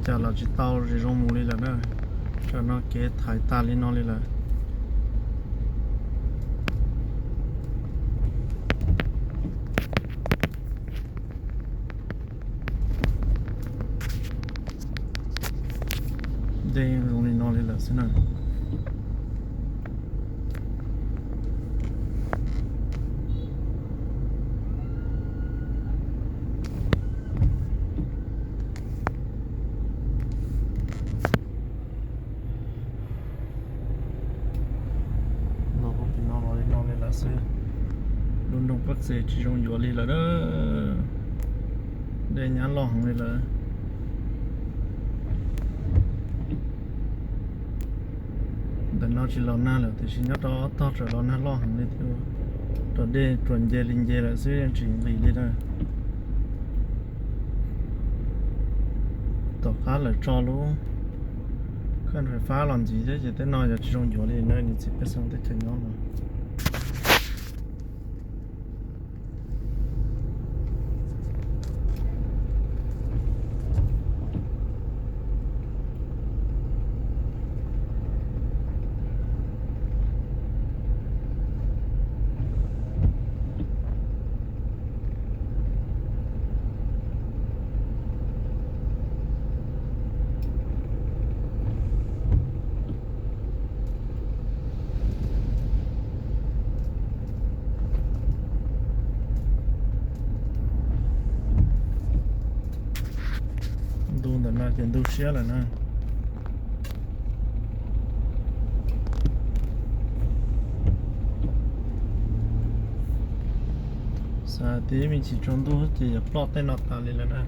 Cas los tsis tau zoo mus li lawm na. Tam no kev thaiv tas li no li lawm. Dej zoo li no li lawm xwb na. Los rau tim no los li no li lawm xwb. Lub nroog Paj Xes tsis zoo yuav li lawm. Dej nyab loj heev li lawm. Ntawm no tsis los nag lawm tiam sis nyob rau ob tog tseem los nag loj heev li thiab. Rau dej tsuas nce li nce lawm xwb yeej tsis nqis li na. Tom qab lawv tso lub khaj fais fab los ntxiv thiab ces tej no yog tsis zoo yuav li na niam txiv pej xeem teb chaws nyob no. Ntu ntawm no ces ntu siab lawm na. Xav tias me ntsis tsaus ntuj ces yuav ploj tej no tas li lawm na.